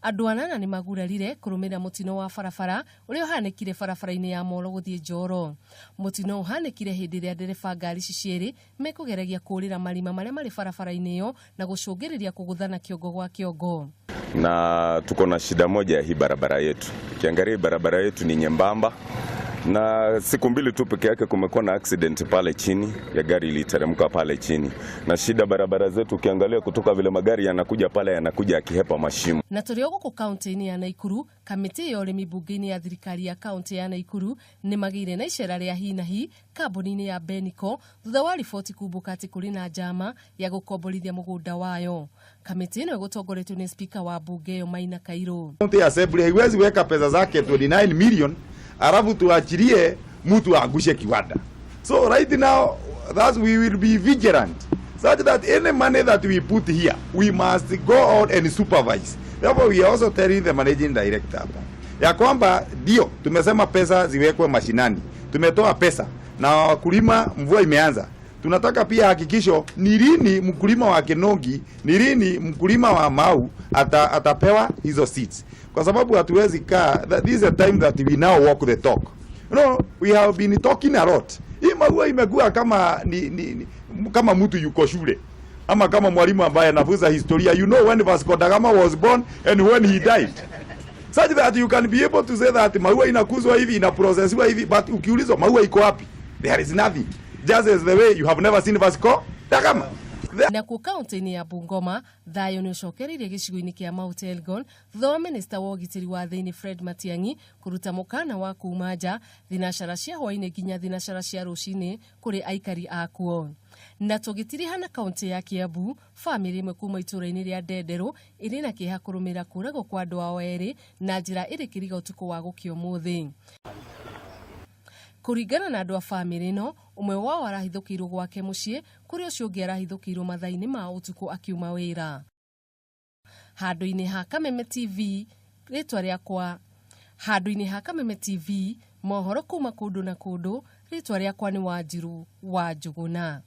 Andũ anana nĩ magurarire kũrũmĩrĩra mũtino wa barabara ũrĩa ũhanĩkire barabara-inĩ ya Molo gũthiĩ Njoro. Mũtino ũhanĩkire hĩndĩ ĩrĩa ndereba ngari ici cierĩ mekũgeragia kũũrĩra marima marĩa marĩ barabara-inĩ ĩyo na gũcũngĩrĩria kũgũthana kĩongo gwa kĩongo. Na tuko na shida moja ya hii barabara yetu. Ukiangalia hii barabara yetu ni nyembamba, na siku 2 tu peke yake kumekuwa na accident pale chini ya gari iliteremka pale chini, na shida barabara zetu ukiangalia kutoka vile magari yanakuja pale yanakuja akihepa mashimo. Na tũrĩ o gũkũ kaunti-inĩ ya Naikuru, kamĩtĩ ya ũrĩmi mbunge-inĩ ya thirikari ya kaunti ya Naikuru nĩ magĩire na icera rĩa hi na hi kambuni-inĩ ya Beniko thutha wa riboti kumbũka atĩ kũrĩ na njama ya gũkomborithia mũgũnda wayo. Kamĩtĩ ĩno ĩgũtongoretio nĩ spika wa mbunge ĩyo Maina Kairũ. County Assembly haiwezi weka pesa zake 29 million alafu tuachilie mtu aangushe kiwanda. So right now that we will be vigilant such that any money that we put here we must go out and supervise. Therefore we are also telling the managing director hapa ya kwamba ndio tumesema pesa ziwekwe mashinani, tumetoa pesa na wakulima, mvua imeanza. Tunataka pia hakikisho ni lini mkulima wa Kinongi, ni lini mkulima wa Mau atapewa hizo seeds, kwa sababu hatuwezi kaa. This is a time that we now walk the talk. We have been talking a lot. Hii maua imekuwa kama ni kama mtu yuko shule ama kama mwalimu ambaye anafunza historia. You know when Vasco da Gama was born and when he died, such that you can be able to say that maua inakuzwa hivi, inaprocessiwa hivi, but ukiulizwa maua iko wapi, there is nothing. Just as the way you have never seen Vasco da Gama. Nakuo kaunti-inĩ ya Bungoma, thayũ nĩ ũcokereirie gĩcigo-inĩ kĩa Mount Elgon thutha wa minista wa ũgitĩri wa thĩinĩ Fred Matiang'i kũruta mũkana wa kuma nja thinacara cia hwaĩ-inĩ nginya thinacara cia rũcinĩ kũrĩ aikari akuo. Na tũgĩtirihana kaunti ya Kiambu, bamĩrĩ ĩmwe kuma itũũra-inĩ rĩa Ndenderũ ĩrĩ na kĩeha kũrũmĩrĩra kũragwo kwa andũ ao erĩ na njĩra ĩrĩ kĩriga ũtukũ wa gũkĩa ũmũthĩ. Kũringana na andũ a bamĩrĩ ĩno, ũmwe wao arahithũkĩirwo gwake mũciĩ kũrĩ ũcio ũngĩ arahithũkĩirwo mathaa-inĩ ma ũtukũ akiuma wĩra. Handũ-inĩ ha Kameme TV, rĩtwa rĩakwa handũ-inĩ ha Kameme TV, mohoro kuma kũndũ na kũndũ, rĩtwa rĩakwa nĩ Wanjiru wa Njũgũna.